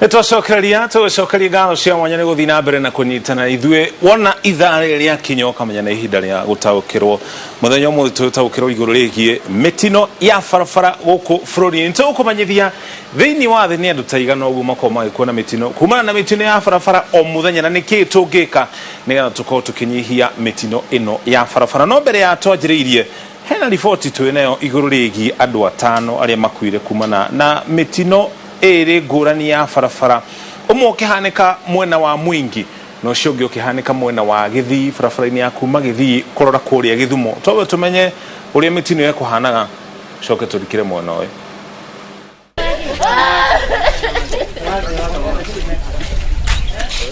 Nĩtwacokereria tũgĩcokeria ngatho cia mwanya nĩ gũthiĩ na mbere na kũnyitana ithuĩ. Wona ithaa rĩrĩ rĩakinya ũkamenya nĩ ihinda rĩa gũtaũkĩrwo. Mũthenya ũmũthĩ tũgũtaũkĩrwo igũrũ rĩgiĩ mĩtino ya barabara gũkũ bũrũri-inĩ. Tũgũkũmenyithia thĩinĩ wa thĩ nĩ andũ ta igana ũguo makoragwo magĩkua na mĩtino kumana na mĩtino ya barabara o mũthenya, na nĩkĩĩ tũngĩka nĩgetha tũkorwo tũkĩnyihia mĩtino ĩno ya barabara. No mbere ya twanjĩrĩirie, hena riboti twĩ nayo igũrũ rĩgiĩ andũ atano arĩa makuire kumana na mĩtino ĩrĩ ngũrani ya barabara, ũmwe ũkĩhanĩka mwena wa Mwingi na ũcio ũngĩ ũkĩhanĩka mwena wa Gĩthii, barabara-inĩ ya kuma Gĩthii kũrora kũrĩa Gĩthumo. Twambe tũmenye ũrĩa mĩtino ĩkũhanaga, coke tũrikĩre mwena ũyũ.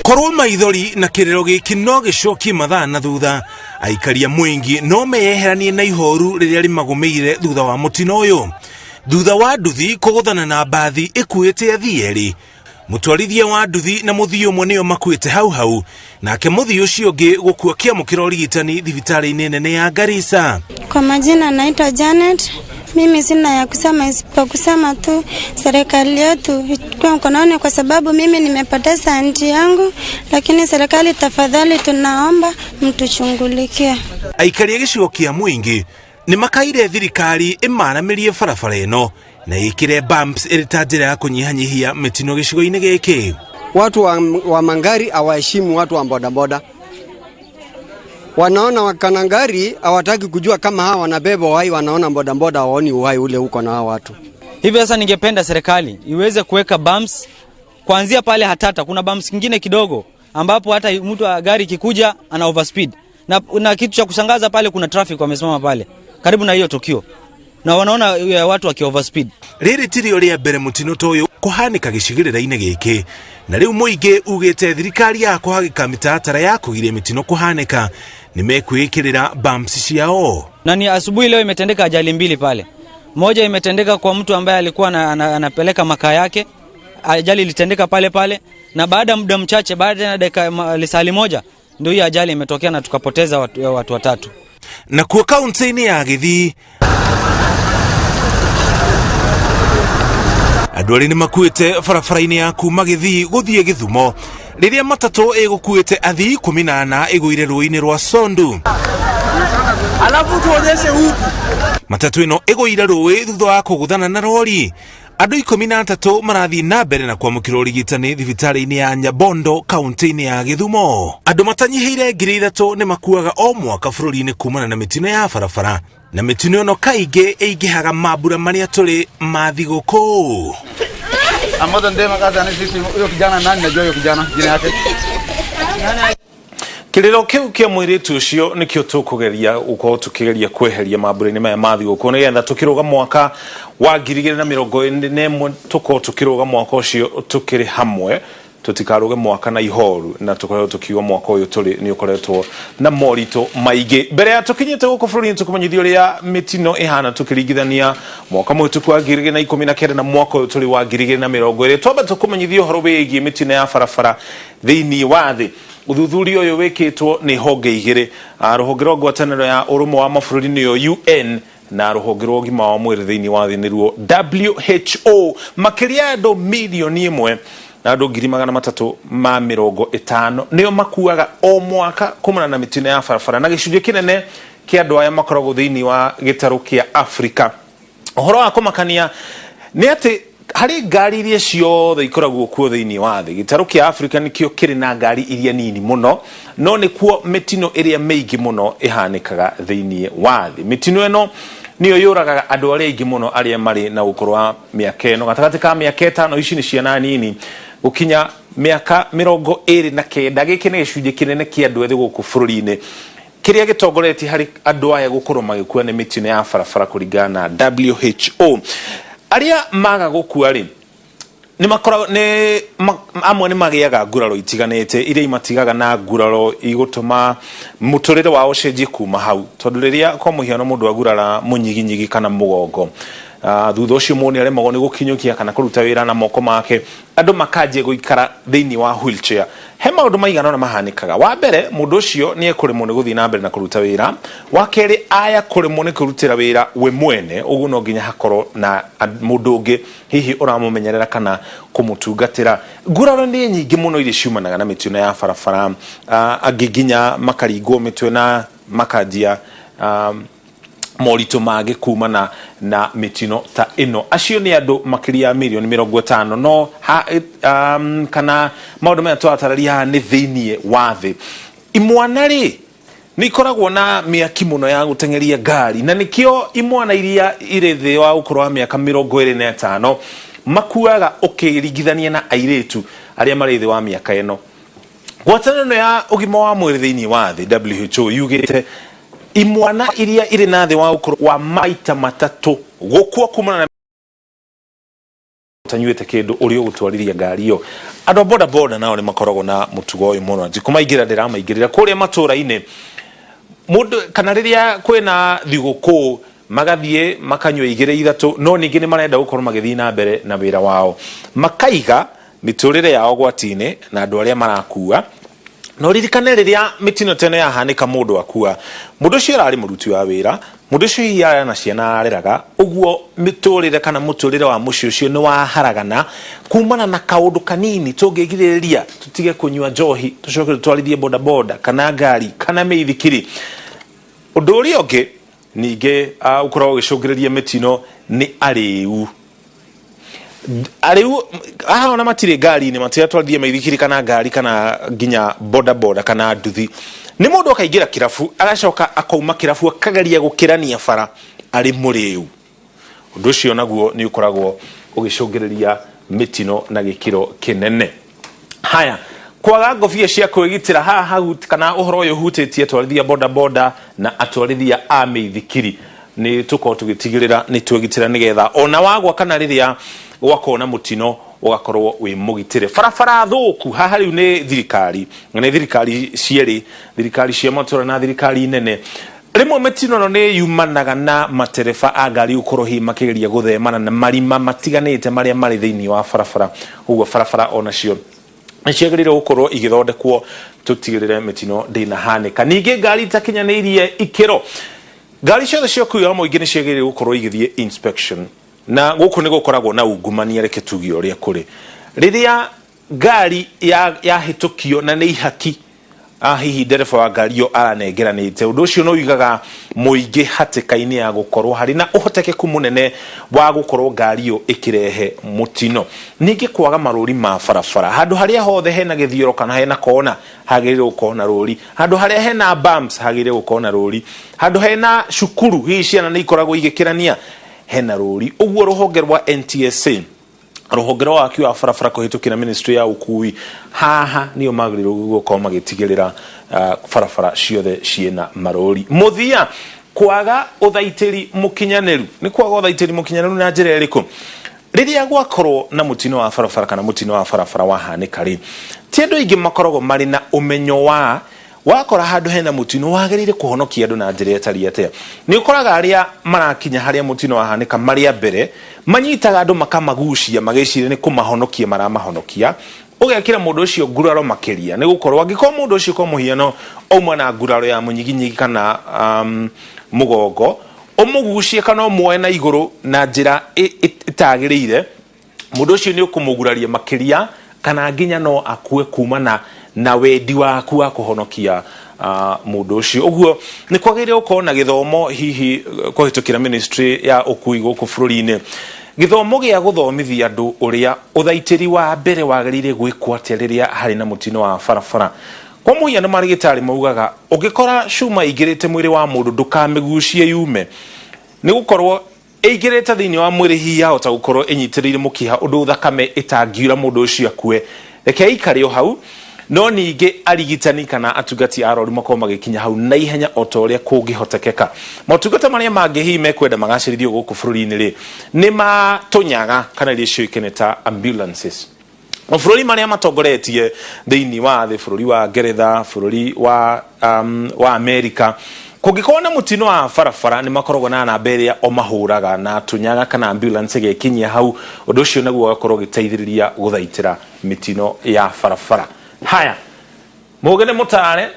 Korwo maithori na kĩrĩro gĩkĩ no gĩcokie mathaa na thutha, aikari a Mwingi no meyeheranie na ihoru rĩrĩa rĩmagũmĩire thutha wa mũtino ũyũ. Thutha wa nduthi kũgũthana na mbathi ĩkuĩte athii erĩ, mũtwarithia wa nduthi na mũthii ũmwe nĩo makuĩte hau hau, nake mũthii ũcio ũngĩ gũkua kĩamũkĩra ũrigitani thibitarĩ-inĩ nene ya Garissa. Kwa majina naitwa Janet. Mimi sina ya kusema isipokusema tu serikali yetu ichukue mkononi, kwa sababu mimi nimepoteza anti yangu, lakini serikali tafadhali, tunaomba mtuchungulikie. Aikari a gĩcigo kĩa Mwingi nĩ makaire thirikari ĩmaramĩrie barabara ĩno na ĩkĩre bumps ĩrĩ ta njĩra ya kũnyihanyihia mĩtino gĩcigo-inĩ gĩkĩ. Watu wa mangari hawaheshimu watu wa bodaboda, wanaona wakana ngari hawataki kujua kama hawa wanabeba uhai, wanaona bodaboda hawaoni uhai ule uko na hawa watu. Hivi sasa ningependa serikali iweze kuweka bumps kuanzia pale Hatata, kuna bumps kingine kidogo ambapo hata mtu wa gari ikikuja ana overspeed. Na kitu cha kushangaza pale kuna traffic wamesimama pale karibu na hiyo tukio na wanaona watu waki overspeed. Rĩrĩ tirio rĩa mbere mũtino ta ũyũ kũhanĩka gĩcigĩrĩra-inĩ gĩkĩ, na rĩu mũingĩ ugĩte thirikari ya kũhagĩka mĩtaratara ya kũgiria mĩtino kũhanĩka nĩ mekwĩĩkĩrĩra bumps ciao. Na ni asubuhi leo imetendeka ajali mbili pale. Moja imetendeka kwa mtu ambaye alikuwa anapeleka makaa yake, ajali ilitendeka pale pale, na baada ya muda mchache, baada ya dakika lisali moja, ndio hii ajali imetokea na tukapoteza watu watatu. Na kuo kaunti-inĩ ya Gĩthii andũ erĩ nĩ makuĩte barabara-inĩ ya kuma Gĩthii gũthiĩ Gĩthumo rĩrĩa matatũ ĩgũkuĩte athii ikũmi na ana ĩgũire rũĩ-inĩ rwa Sondu. Alafu tuonyeshe huku. Matatũ ĩno ĩgũire rũĩ thutha wa kũgũthana na rori. Andũ 13 marathiĩ na mbere na kwamũkĩra ũrigitani thibitarĩ-inĩ ya Nyabondo kaunti-inĩ ya Gĩthumo. Andũ matanyihĩire 3,000 nĩ makuaga o mwaka bũrũri-inĩ kumana na mĩtino ya barabara, na mĩtino ĩno kaingĩ ĩingĩhaga mambura marĩa tũrĩ ma thigũkũ. Huyo kijana nani? Najua huyo kijana jina yake. Kĩrĩro kĩu kĩa mũirĩtu ũcio nĩkĩo tũkũgeria gũkorwo tũkĩgeria kweheria mambura-inĩ maya ma thigũkũ, nĩgetha tũkĩrũga mwaka wa 2021 tũkorwo tũkĩrũga mwaka ũcio tũkĩrĩ hamwe, tũtikarũge mwaka na ihoru, na tũkorwo tũkiuga mwaka ũyũ tũrĩ nĩ ũkoretwo na moritũ maingĩ. Mbere ya tũkinyĩte gũkũ bũrũri-inĩ tũkũmenyithia ũrĩa mĩtino ĩhana tũkĩringithania mwaka mũhĩtũku wa 2019 na mwaka ũyũ tũrĩ wa 2020. Twambe tũkũmenyithia ũhoro wĩgiĩ mĩtino ya barabara thĩinĩ wa thĩ. Ũthuthuria ũyũ wĩkĩtwo nĩ honge igĩrĩ, rũhonge rwa ngwatanĩro ya ũrũmwe wa mabũrũri nĩyo UN na rũhonge rwa ũgima wa mwĩrĩ thĩinĩ wa thĩ nĩruo WHO. Makĩria ya andũ 1,350,000 nĩo makuaga o mwaka kumana na mĩtino ya barabara, na gĩcunjĩ kĩnene kĩa andũ aya makoragwo thĩinĩ wa gĩtarũ kĩa Afrika. Ũhoro wa kũmakania nĩ atĩ harĩ ngari iria ciothe ikoragwo kuo thĩinĩ wa thĩ, gĩtarũ kĩa Afrika nĩkĩo kĩrĩ na ngari iria nini mũno, no nĩkuo mĩtino ĩrĩa mĩingĩ mũno ĩhanĩkaga thĩinĩ wa thĩ. Mĩtino ĩno nĩyo yũragaga andũ arĩa aingĩ mũno arĩa marĩ na ũkũrũ wa mĩaka ĩno gatagatĩ ka mĩaka 5, ici nĩ ciana nini, gũkinya mĩaka 29. Gĩkĩ nĩ gĩcunjĩ kĩnene kĩa andũ ethĩ gũkũ bũrũri-inĩ. Kĩrĩa gĩtongoretie harĩ andũ aya gũkorwo magĩkua nĩ mĩtino ya barabara kũringana na WHO. Arĩa maga gũkua rĩ, nĩ makoragwo nĩ amwe nĩ magĩaga nguraro itiganĩte iria imatigaga na nguraro igũtũma mũtũrĩre wao ũcenjie kuma hau, tondũ rĩrĩa kwa mũhiano mũndũ agurara mũnyiginyigi kana mũgongo, Thutha ũcio mũndũ nĩ aremagwo nĩ gũkinyũkia kana kũruta wĩra na moko make, andũ makanjia gũikara thĩinĩ wa wheelchair. He maũndũ maigana ũna mahanĩkaga. Wa mbere, mũndũ ũcio nĩ ekũremwo nĩ gũthiĩ na mbere na kũruta wĩra. Wa kerĩ, aya kũremwo nĩ kwĩrutĩra wĩra we mwene, ũguo no nginya hakorwo na mũndũ ũngĩ hihi ũramũmenyerera kana kũmũtungatĩra. Nguraro nĩ nyingĩ mũno iria ciumanaga na mĩtino ya barabara. Angĩ nginya makaringwo mĩtwe na makanjia moritũ mangĩ kumana na mĩtino ta ĩno. Acio nĩ andũ makĩria ya mirioni 50, no ha, kana maũndũ maya tũratararia haha nĩ thĩiniĩ wa thĩ. Imwana rĩ, nĩ ikoragwo na mĩaki mũno ya gũteng'eria ngari, na nĩkĩo imwana iria irĩ thĩ wa ũkũrũ wa mĩaka 25 makuaga ũkĩringithania na airĩtu arĩa marĩ thĩ wa mĩaka ĩno. Ngwatanĩro ĩno ya ũgima wa mwĩrĩ thĩinĩ wa thĩ WHO yugĩte imwana iria irĩ na thĩ wa ũkũrũ wa maita matatũ gũkua kumana na ũtanyuĩte kĩndũ ũrĩa ũgũtwarithia ngari ĩyo. Andũ a boda boda nao nĩ makoragwo na mũtugo ũyũ mũno, ndikũmaingĩra ndĩramaingĩrĩra kũrĩa matũra-inĩ mũndũ kana rĩrĩa kwĩna thigũkũ magathiĩ makanyua igĩrĩ ithatũ, no ningĩ nĩ marenda gũkorwo magĩthiĩ na mbere na wĩra wao, makaiga mĩtũrĩre yao ũgwati-inĩ na andũ arĩa marakua. Na ũririkane rĩrĩa mĩtino ta ĩno yahanĩka mũndũ akua, mũndũ ũcio ararĩ mũruti wa wĩra, mũndũ ũcio hihi arĩ na ciana arareraga, ũguo mĩtũrĩre kana mũtũrĩre wa mũciĩ ũcio nĩ waharagana kumana na kaũndũ kanini tũngĩgirĩrĩria tũtige kũnyua njohi, tũcoke tũtwarithie bodaboda kana ngari kana mĩithikiri. Ũndũ ũrĩa ũngĩ ningĩ ũkoragwo ũgĩcũngĩrĩria mĩtino nĩ arĩu. Arĩu haha ona matirĩ ngari-inĩ, matiratwarithia maithikiri kana ngari kana nginya boda boda kana nduthi. Nĩ mũndũ akaingĩra kĩrabu agacoka akauma kĩrabu akageria gũkĩrania bara arĩ mũrĩu. Ũndũ ũcio naguo nĩ ũkoragwo ũgĩcũngĩrĩria mĩtino na gĩkĩro kĩnene. Haya, kwaga ngobia cia kwĩgitĩra haha kana ũhoro ũyũ ũhutĩtie atwarithia boda boda na atwarithia a mĩithikiri, nĩ tũkorwo tũgĩtigĩrĩra nĩ twegitĩra nĩgetha ona wagwa kana rĩrĩa gwakorwo na mũtino ũgakorwo wĩ mũgitĩre. Barabara thũku haha rĩu nĩ thirikari, na nĩ thirikari cierĩ, thirikari cia matũra na thirikari nene. Rĩmwe mĩtino ĩno nĩ yumanaga na matereba a ngari gũkorwo hihi makĩgeria gũthemana na marima matiganĩte marĩa marĩ thĩinĩ wa barabara. Ũguo barabara onacio nĩ ciagĩrĩire gũkorwo igĩthondekwo tũtigĩrĩre mĩtino ndĩnahanĩka. Ningĩ ngari itakinyanĩirie ikĩro, ngari ciothe cia ũkui wa mũingĩ nĩ ciagĩrĩire gũkorwo igĩthiĩ inspection, na gũkũ nĩ gũkoragwo na ungumania, reke tuge ũrĩa kũrĩ. Rĩrĩa ngari yahĩtũkio na nĩ ihaki hihi ndereba wa ngari ĩyo aranengeranĩte, ũndũ ũcio nĩ ũigaga mũingĩ hatĩka-inĩ ya gũkorwo harĩ na ũhotekeku mũnene wa gũkorwo ngari ĩyo ĩkĩrehe mũtino. Ningĩ kwaga marũri ma barabara, handũ harĩa hothe hena gĩthioro kana hena kona hagĩrĩire gũkorwo na rũri, handũ harĩa hena bumps hagĩrĩire gũkorwo na rũri, handũ hena cukuru hihi ciana nĩ ikoragwo igĩkĩrania hena rũri. Ũguo rũhonge rwa NTSA, rũhonge rwa waki wa barabara kũhĩtũkĩra ministry ya ũkui, haha nĩo magĩrĩirwo gũkorwo magĩtigĩrĩra barabara ciothe ciĩna marũri. Mũthia, kwaga ũthaitĩri mũkinyanĩru. Nĩ kwaga ũthaitĩri mũkinyanĩru na njĩra ĩrĩkũ? Rĩrĩa gwakorwo na mũtino wa barabara kana mũtino wa barabara wahanĩka rĩ, ti andũ aingĩ makoragwo marĩ na ũmenyo wa wakora handũ hena mũtino wagĩrĩire kũhonokia andũ na njĩra ĩtariĩ atĩa. Nĩ ũkoraga arĩa marakinya harĩa mũtino wahanĩka marĩ a mbere, manyitaga andũ makamagucia magĩciria nĩ kũmahonokia maramahonokia, ũgekĩra mũndũ ũcio nguraro makĩria, nĩ gũkorwo angĩkorwo mũndũ ũcio kwa mũhiano auma na nguraro ya mũnyiginyigi kana mũgongo, ũmũgucie kana ũmuoe na igũrũ na njĩra ĩtagĩrĩire, mũndũ ũcio nĩ ũkũmũguraria makĩria kana nginya no akue kumana na wendi waku wa kũhonokia mũndũ ũcio. Ũguo nĩ kwagĩrĩire gũkorwo na gĩthomo hihi kũhĩtũkĩra ministry ya ũkui gũkũ bũrũri-inĩ, gĩthomo gĩa gũthomithia andũ ũrĩa ũthaitĩri wa mbere wagĩrĩire gwĩkwo atĩa rĩrĩa harĩ na mũtino wa barabara. Kwa mũhiano marĩgĩtarĩ maugaga ũngĩkora cuma ĩingĩrĩte mwĩrĩ wa mũndũ ndũkamĩgucie yume, nĩ gũkorwo ĩingĩrĩte thĩinĩ wa mwĩrĩ hihi yahota gũkorwo ĩnyitĩrĩire mũkiha ũndũ thakame ĩtangiura mũndũ ũcio akue. Reke ĩikare o hau, no ningĩ arigitani kana atungati a arwaru makorwo magĩkinya hau na ihenya o ta ũrĩa kũngĩhotekeka. Motungata marĩa mangĩ hihi mekwenda magacĩrithio gũkũ bũrũri-inĩ rĩ, nĩ ma tũnyaga kana iria ciũĩkaine ta ambulances. Mabũrũri marĩa matongoretie thĩinĩ wa thĩ, bũrũri wa Ngeretha, bũrũri wa Amerika, Kũngĩkorwo na mũtino wa barabara nĩ makoragwo na namba ĩrĩa o mahũraga na tunyaga kana ambulance ĩgekinyia hau, ũndũ ũcio naguo ũgakorwo ũgĩteithĩrĩria gũthaitĩra mĩtino ya barabara. Haya, mũgĩ nĩ mũtare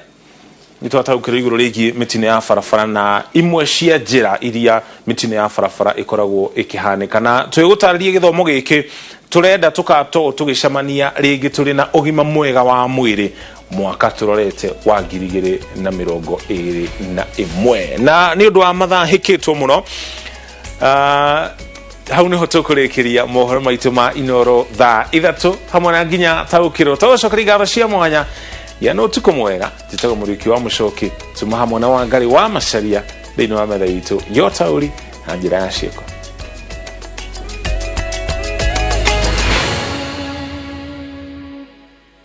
nĩ twataũkĩrwo igũrũ rĩgiĩ mĩtino ya barabara na imwe cia njĩra iria mĩtino ya barabara ĩkoragwo ĩkĩhanĩka, na twĩgũtarĩria gĩthomo gĩkĩ tũrenda tũkato tũgĩcemania rĩngĩ tũrĩ na ũgima mwega wa mwĩrĩ mwaka tũrorete wa 2021. Na nĩ ũndũ wa mathaa hĩkĩtwo mũno, hau niho tũkũrĩkĩria mohoro maitũ ma Inoro thaa 3 hamwe na nginya taũkĩrwo. Tũgũcokeria ngatho cia mwanya ya nĩ ũtukũ mwega. Njĩtagwo Mũriũki wa Mũcoki, tuma hamwe na Wangari wa Macaria thĩinĩ wa metha itũ ya ũtaũri na njĩra ya ciĩko.